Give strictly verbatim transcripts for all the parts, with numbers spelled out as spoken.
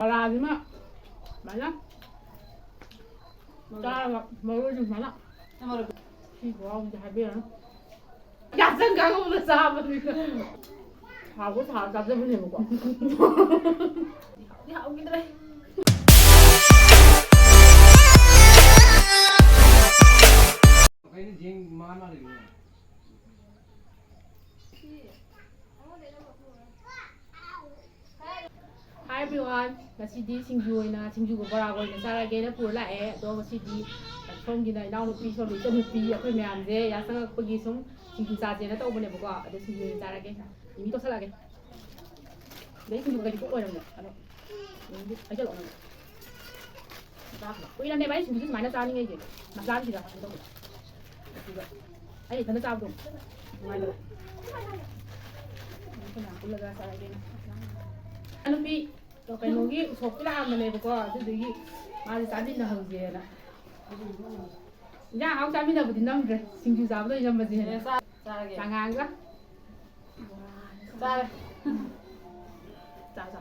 ꯕꯣꯔꯥꯁꯤꯃ ꯁꯨꯃꯥꯏꯅ ꯆꯥꯔꯒ ꯃꯔꯣꯏꯁꯨ ꯁꯨꯃꯥꯏꯅ ꯁꯤ ꯈꯨꯍꯥꯎꯁꯤꯗꯤ ꯍꯥꯏꯕꯤꯔꯅꯨ꯫ ꯌꯥꯆꯪ ꯀꯥꯡꯉꯧꯅ ꯆꯥꯕꯅꯤꯅ ꯍꯥꯎꯕ ꯁꯥꯔ ꯆꯥꯖꯕꯅꯦꯕꯀꯣ꯫ ꯍꯥꯎꯗꯤ ꯍꯥꯎꯈꯤꯗ꯭ꯔꯦ꯫ Hi everyone, ꯉꯁꯤꯗꯤ ꯁꯤꯡꯖꯨ ꯑꯣꯏꯅ, ꯁꯤꯡꯖꯨꯒ ꯕꯣꯔꯥꯒ ꯑꯣꯏꯅ ꯆꯥꯔꯒꯦꯅ ꯄꯨꯔ ꯂꯥꯛꯑꯦ꯫ ꯑꯗꯣ ꯉꯁꯤꯗꯤ ꯁꯣꯝꯒꯤꯅ ꯏꯅꯥꯎꯅꯨꯄꯤ, ꯁꯣꯝꯒꯤ ꯏꯆꯟꯅꯨꯄꯤ, ꯑꯩꯈꯣꯏ ꯃꯌꯥꯝꯁꯦ ꯌꯥꯆꯪꯉꯛꯄꯒꯤ ꯁꯨꯝ ꯁꯤꯡꯖꯨ ꯆꯥꯁꯦꯅ ꯇꯧꯕꯅꯦꯕꯀꯣ꯫ ꯑꯗꯣ ꯁꯤꯡꯖꯨ ꯑꯣꯏꯅ ꯆꯥꯔꯒꯦ꯫ ꯃꯤꯃꯤ ꯇꯣꯠꯁꯜꯂꯛꯑꯒꯦ꯫ ꯑꯗꯩ ꯁꯤꯡꯖꯨ ꯀꯩꯗꯤ ꯀꯣꯛ ꯑꯣꯏꯔꯝꯃꯣ꯫ ꯑꯗꯣ ꯃꯤꯃꯤꯗꯤ ꯍꯩꯖꯜꯂꯛꯑꯣ ꯅꯪ꯫ ꯆꯥꯈ꯭ꯔꯕ? ꯀꯨꯏꯔꯝꯅꯦꯕ ꯑꯩ ꯁꯤꯡꯖꯨꯁꯦ ꯁꯨꯃꯥꯏꯅ ꯆꯥꯅꯤꯡꯉꯩꯁꯦ꯫ ꯃꯁꯂꯥꯒꯤꯁꯤꯗ ꯀꯩꯅꯣ ꯇꯧꯕ꯫ ꯑꯗꯨꯒ ꯑꯩ ꯏꯊꯟꯗ ꯆꯥꯕꯗꯣ ꯅꯨꯡꯉꯥꯏꯇꯕ꯫ ꯑꯗꯨ ꯃꯌꯥꯝ ꯄꯨꯜꯂꯒ ꯆꯥꯔꯒꯦꯅ꯫ ꯅꯨꯄꯤ ꯀꯩꯅꯣꯒꯤ ꯎꯁꯣꯞꯀꯤ ꯂꯥꯛꯑꯝꯕꯅꯦꯕꯀꯣ, ꯑꯗꯨꯗꯨꯒꯤ ꯃꯥꯁꯦ ꯆꯥꯃꯤꯟꯅꯍꯧꯁꯦꯅ꯫ ꯏꯟꯖꯥꯡ ꯑꯍꯥꯎ ꯆꯥꯃꯤꯟꯅꯕꯗꯤ ꯅꯝꯗ꯭ꯔꯦ, ꯁꯤꯡꯖꯨ ꯆꯥꯕꯗ ꯑꯣꯏꯅ ꯅꯝꯃꯁꯦꯅ꯫ ꯑꯦ, ꯆꯥ-, ꯆꯥꯔꯒꯦ꯫ ꯆꯉꯥꯡꯒ꯫ ꯆꯥꯔꯦ꯫ ꯆꯥ, ꯆꯥ꯫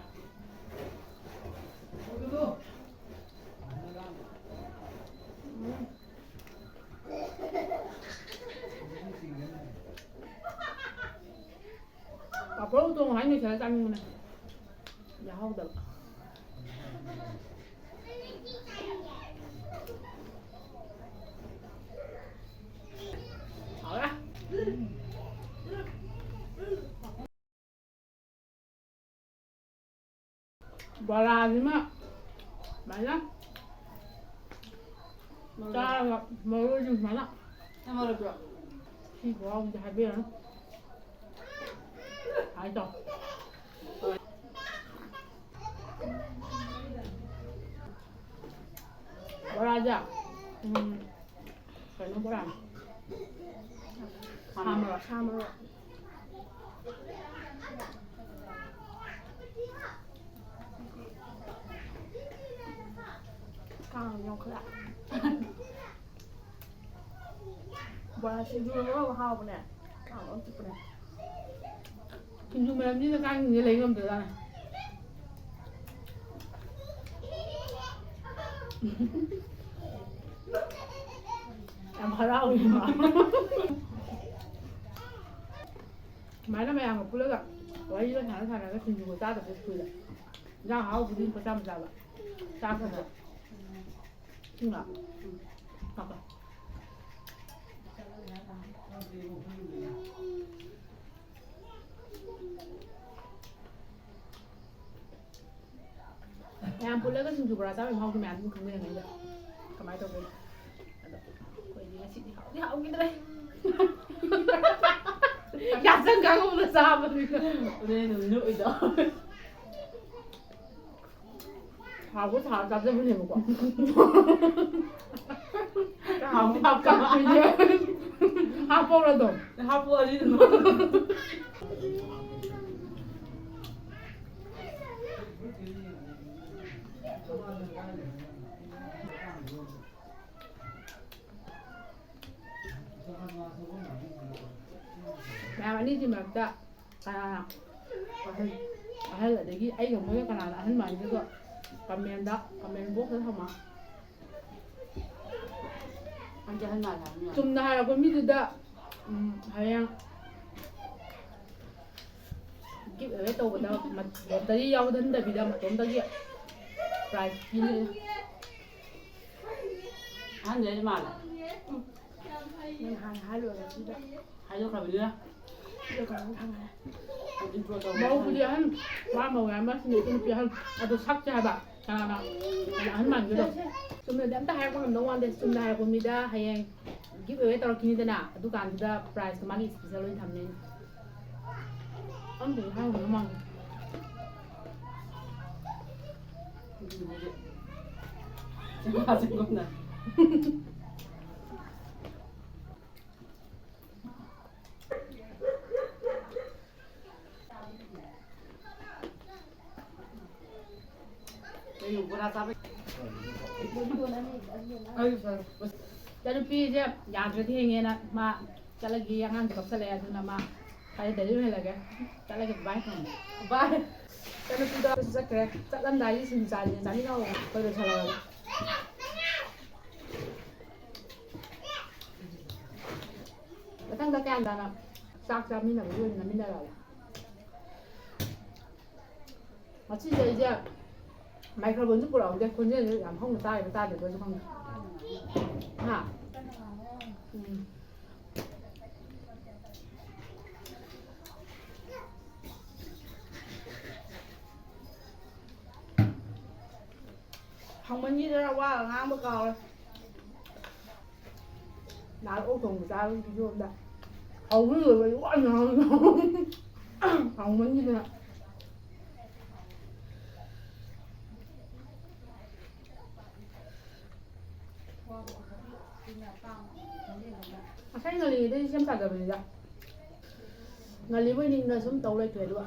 ꯄꯥꯐꯣꯔ ꯎꯇꯣꯡ ꯍꯥꯏ ꯂꯣꯏꯁꯤꯜꯂ ꯆꯥꯅꯤꯡꯕꯅꯦ꯫ ꯌꯥꯍꯧꯗꯕ꯫ ꯍꯥꯎꯔꯦ꯫ ꯕꯣꯔꯥꯁꯤꯃ ꯁꯨꯃꯥꯏꯅ ꯆꯥꯔꯒ ꯃꯔꯣꯏꯁꯨ ꯁꯨꯃꯥꯏꯅ ꯁꯤ ꯈꯨꯍꯥꯎꯁꯤꯗꯤ ꯍꯥꯏꯕꯤꯔꯅꯨ꯫ ꯍꯥꯏꯗꯣ꯫ ꯕꯣꯔꯥꯁꯦ, ꯎꯝ, ꯀꯩꯅꯣ ꯕꯣꯔꯥꯅꯤ꯫ ꯁꯥ ꯃꯔꯣꯏ꯫ ꯁꯥ ꯃꯔꯣꯏ꯫ ꯀꯥꯡ ꯌꯣꯡꯈꯠꯂꯛꯑꯦ꯫ ꯕꯣꯔꯥ ꯁꯤꯡꯖꯨꯅ ꯃꯔꯣꯜ ꯑꯃ ꯍꯥꯎꯕꯅꯦ꯫ ꯀꯥꯡ ꯂꯣꯏ ꯆꯤꯛꯄꯅꯦ꯫ ꯁꯤꯡꯖꯨ ꯃꯅꯝꯁꯤꯗ ꯀꯥꯡꯁꯤꯡꯁꯦ ꯂꯩ ꯉꯝꯗ꯭ꯔꯖꯥꯠꯅꯦ꯫ ꯌꯥꯝ ꯍꯔꯥꯎꯋꯤ ꯃꯥ꯫ ꯁꯨꯃꯥꯏꯅ ꯃꯌꯥꯝꯒ ꯄꯨꯜꯂꯒ ꯋꯥꯔꯤꯒ ꯁꯥꯟꯅ ꯁꯥꯟꯅꯔꯒ ꯁꯤꯡꯖꯨꯒ ꯆꯥꯗꯕꯁꯨ ꯀꯨꯏꯔꯦ꯫ ꯏꯟꯖꯥꯡ ꯑꯍꯥꯎꯕꯗꯤ ꯂꯨꯄꯥ ꯆꯥꯝꯃ ꯆꯥꯕ꯫ ꯆꯥꯛ ꯈꯔ꯫ ꯏꯁꯤꯡꯂꯣ? ꯉꯥꯏꯈꯣ꯫ ꯃꯌꯥꯝ ꯄꯨꯜꯂꯒ ꯁꯤꯡꯖꯨ ꯕꯣꯔꯥ ꯆꯥꯕꯒꯤ ꯃꯍꯥꯎꯗꯤ ꯃꯌꯥꯝ ꯑꯗꯨꯝ ꯈꯪꯅꯔꯝꯒꯅꯤꯗ꯫ ꯀꯃꯥꯏꯅ ꯇꯧꯗꯣꯏꯅꯣ? ꯑꯗꯣ ꯑꯩꯈꯣꯏꯗꯤ ꯉꯁꯤꯗꯤ ꯍꯥꯎꯗꯤ ꯍꯥꯎꯈꯤꯗ꯭ꯔꯦ꯫ ꯌꯥꯁꯪ ꯈꯪꯍꯧꯗ ꯆꯥꯕꯅꯤꯅ꯫ ꯑꯗꯨꯅꯦ ꯑꯗꯨꯝ ꯅꯣꯛꯏꯗꯣ꯫ ꯍꯥꯎꯕ ꯁꯥꯔ ꯆꯥꯖꯕꯅꯦꯕꯀꯣ꯫ ꯍꯥꯎꯕ ꯍꯥꯞꯇꯕ꯫ ꯍꯥꯞꯄꯧꯔ ꯑꯗꯨꯝ꯫ ꯍꯥꯞꯄꯣ ꯑꯗꯨꯗꯤ ꯑꯗꯨꯝ꯫ ꯃꯌꯥꯝ ꯑꯅꯤꯁꯤ ꯃꯔꯛꯇ ꯀꯅꯥꯅ ꯑꯍꯜ, ꯑꯍꯜ ꯑꯗꯒꯤ ꯑꯩꯒ ꯃꯣꯏꯒ ꯀꯅꯥꯅ ꯑꯍꯜ ꯃꯥꯟꯒꯦꯗꯣ comment ꯗ, comment box ꯇ ꯊꯝꯃꯣ꯫ ꯑꯩꯗꯤ ꯑꯍꯜ ꯃꯥꯜꯂꯦ ꯍꯥꯏꯕꯅꯤ꯫ ꯆꯨꯝꯅ ꯍꯥꯏꯔꯛꯄ ꯃꯤꯗꯨꯗ, ꯎꯝ, ꯍꯌꯦꯡ give away ꯇꯧꯕꯗ ꯃ-, lottery ꯌꯥꯎꯍꯟꯗꯕꯤꯗ ꯃꯇꯣꯝꯇꯒꯤ prize ꯄꯤꯅꯤ꯫ ꯑꯍꯟꯗꯤ ꯑꯩꯗꯤ ꯃꯥꯜꯂꯦ꯫ ꯅꯪ ꯍꯥꯟꯅ ꯍꯥꯏ ꯂꯣꯏꯔꯦ ꯑꯗꯨꯗ꯫ ꯍꯥꯏꯗꯣꯛꯈ꯭ꯔꯕꯅꯤꯅ꯫ ꯑꯗꯨ ꯀꯩꯅꯣ ꯊꯝꯃꯦ꯫ Intro ꯇꯧꯕ ꯃꯧꯕꯨꯗꯤ ꯑꯍꯟ, ꯃꯥ ꯃꯧ ꯌꯥꯝ ꯃꯁꯤꯡꯗ ꯏꯆꯟ ꯅꯨꯄꯤ ꯑꯍꯟ꯫ ꯑꯗꯨ ꯁꯛꯁꯦ ꯍꯥꯏꯕ꯫ ꯀꯅꯥꯅ? ꯀꯅꯥ ꯑꯍꯟ ꯃꯥꯟꯒꯦꯗꯣ? ꯆꯨꯝꯅꯗꯤ ꯑꯝꯇ ꯍꯥꯏꯔꯛꯄ ꯉꯝꯗꯧ ꯃꯥꯟꯗꯦ꯫ ꯆꯨꯝꯅ ꯍꯥꯏꯔꯛꯄ ꯃꯤꯗ ꯍꯌꯦꯡ give away ꯇꯧꯔꯛꯈꯤꯅꯤꯗꯅ, ꯑꯗꯨꯀꯥꯟꯗꯨꯗ prize ꯇꯣ ꯃꯥꯒꯤ special ꯑꯣꯏꯅ ꯊꯝꯅꯤ꯫ ꯑꯝꯇ ꯍꯥꯏꯔꯝꯒꯗꯧ ꯃꯥꯟꯗꯦ꯫ ꯆꯦꯡꯒꯨꯝꯅ꯫ ꯀꯩꯅꯣ ꯕꯣꯔꯥ ꯆꯥꯕꯩ? ꯑꯩꯁꯨ ꯆꯥꯔꯦ꯫ ꯏꯆꯥꯅꯨꯄꯤꯁꯦ ꯌꯥꯗ꯭ꯔꯗꯤ ꯍꯌꯦꯡꯉꯦꯅ ꯃꯥ ꯆꯠꯂꯒꯦ, ꯑꯉꯥꯡꯁꯨ ꯀꯞꯁꯜꯂꯛꯑꯦ, ꯑꯗꯨꯅ ꯃꯥ ꯀꯥꯏꯗ ꯗꯦꯂꯤ ꯑꯣꯏꯍꯜꯂꯒꯦ꯫ ꯆꯠꯂꯒꯦ, bye꯫ Bye꯫ ꯏꯆꯥꯅꯨꯄꯤꯗꯣ ꯑꯗꯨꯁꯨ ꯆꯠꯈ꯭ꯔꯦ꯫ ꯆꯠꯂꯝꯗꯥꯏꯒꯤ ꯁꯤꯡꯖꯨ ꯆꯥꯁꯤꯅ ꯆꯥꯃꯤꯟꯅꯍꯧꯕ꯫ ꯑꯩꯈꯣꯏ ꯂꯣꯏꯁꯜꯂꯛꯑꯒꯦ꯫ ꯃꯊꯪꯗ ꯀꯌꯥꯝ ꯇꯥꯅ ꯆꯥꯛ ꯆꯥꯃꯤꯟꯅꯕꯒꯤ ꯑꯣꯏꯅ ꯅꯝꯃꯤꯟꯅꯔꯛꯑꯒꯦ꯫ ꯉꯁꯤꯁꯦ ꯑꯩꯁꯦ ꯃꯥꯏꯀ꯭ꯔꯣꯐꯣꯟꯁꯨ ꯄꯨꯔꯛꯍꯧꯗꯦ, ꯈꯣꯟꯖꯦꯜꯁꯦ ꯌꯥꯝ ꯍꯧꯅ ꯇꯥꯔꯤꯕ ꯇꯥꯗꯕ꯭ꯔꯁꯨ ꯈꯪꯗꯦ꯫ ꯍꯥ? ꯎꯝ꯫ ꯍꯥꯎꯃꯟꯈꯤꯗꯅ ꯋꯥꯒ ꯉꯥꯡꯕ ꯀꯥꯎꯔꯦ꯫ ꯅꯍꯥꯟ ꯑꯣꯛ ꯊꯣꯡꯕ ꯆꯥꯕꯒꯤ ꯚꯤꯗꯤꯑꯣ ꯑꯝꯗ ꯍꯥꯎꯃꯟꯈꯤꯗꯅ ꯋꯥ ꯉꯥꯡꯕ ꯀꯥꯎꯔꯦ꯫ ꯍꯥꯎꯃꯟꯈꯤꯗꯅ꯫ ꯉꯁꯥꯏ ꯉꯜꯂꯤꯉꯩꯗꯩ ꯁꯦꯝ ꯁꯥꯖꯕꯅꯤꯗ꯫ ꯉꯜꯂꯤꯕꯣꯏ ꯅꯤꯡꯗꯅ ꯁꯨꯝ ꯇꯧ ꯂꯩꯊꯣꯛꯑꯦ ꯑꯗꯨꯒ꯫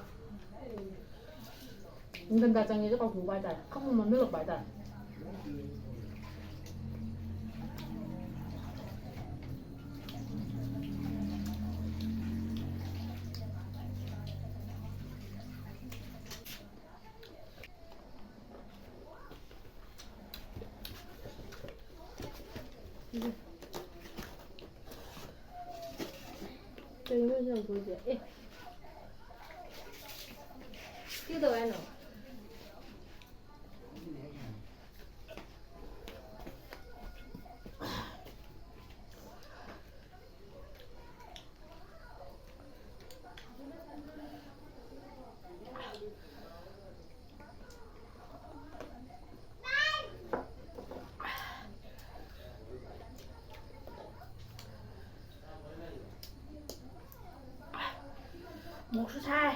ꯅꯤꯡꯊꯝꯊꯥ ꯆꯪꯉꯦꯗꯣ ꯀꯥꯎꯊꯣꯛꯄ ꯍꯥꯏꯇꯥꯔꯦ꯫ ꯈꯪ ꯃꯝꯁꯤꯜꯂꯛꯄ ꯍꯥꯏꯇꯥꯔꯦ꯫ ꯀꯩꯅꯣ ꯃꯣꯏꯁꯦ ꯌꯥꯝ ꯀꯨꯏꯗꯦ꯫ ꯑꯦ꯫ ꯀꯩꯗꯧ ꯍꯥꯏꯅꯣ? ꯃꯣꯔꯣꯛꯁꯨ ꯁꯥꯏ,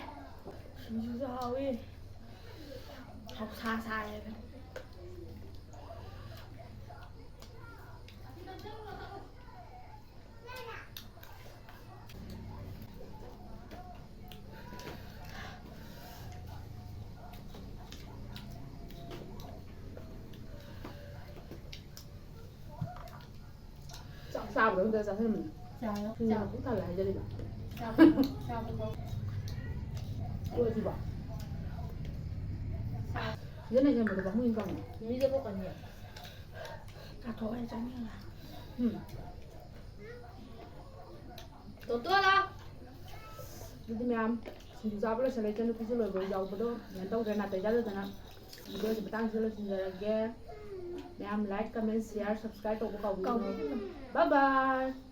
ꯁꯤꯡꯖꯨꯁꯨ ꯍꯥꯎꯏ, ꯍꯥꯎꯁꯥ ꯁꯥꯏ ꯍꯥꯏꯕꯅꯤ꯫ ꯆꯥꯛ ꯆꯥꯕꯗ ꯑꯝꯇ ꯆꯥꯁꯤꯟꯕꯅꯦ꯫ ꯆꯥꯔꯣ꯫ ꯁꯤꯅ ꯆꯥꯛ ꯄꯨꯛ ꯊꯜꯂꯦ ꯍꯥꯏꯖꯔꯤꯕ꯫ ꯆꯥꯕ ꯆꯥꯕ ꯇꯣꯛꯑꯁꯤꯕꯣ? ꯆꯥ-꯫ ꯁꯤꯗ ꯂꯩꯁꯟꯕꯗꯣ ꯄꯥꯝꯃꯨꯏ ꯀꯥꯎꯅꯤ꯫ ꯃꯤꯗ ꯄꯣꯛꯀꯅꯤ꯫ ꯆꯥꯊꯣꯛꯑꯦ, ꯆꯥꯅꯤꯡꯉꯦ꯫ ꯎꯝ꯫ ꯇꯣꯇꯣꯂꯥ꯫ ꯑꯗꯨꯗꯤ ꯃꯌꯥꯝ, ꯁꯤꯡꯖꯨ ꯆꯥꯕ ꯂꯣꯏꯁꯜꯂꯦ, ꯏꯆꯟꯅꯨꯄꯤꯁꯨ ꯂꯣꯏꯕ ꯌꯥꯎꯕꯗꯣ ꯀꯩꯅꯣ ꯇꯧꯗ꯭ꯔꯦ, ꯅꯥꯇꯩ ꯆꯥꯗꯗꯅ꯫ ꯚꯤꯗꯤꯑꯣꯁꯦ ꯃꯇꯥꯡꯁꯤꯗ ꯂꯣꯏꯁꯤꯟꯖꯔꯒꯦ꯫ ꯃꯌꯥꯝ like, comment, share, subscribe ꯇꯧꯕ ꯀꯥꯎꯕꯤꯒꯅꯨ꯫ ꯀꯥꯎꯕꯤꯒꯅꯨ꯫ Bye bye꯫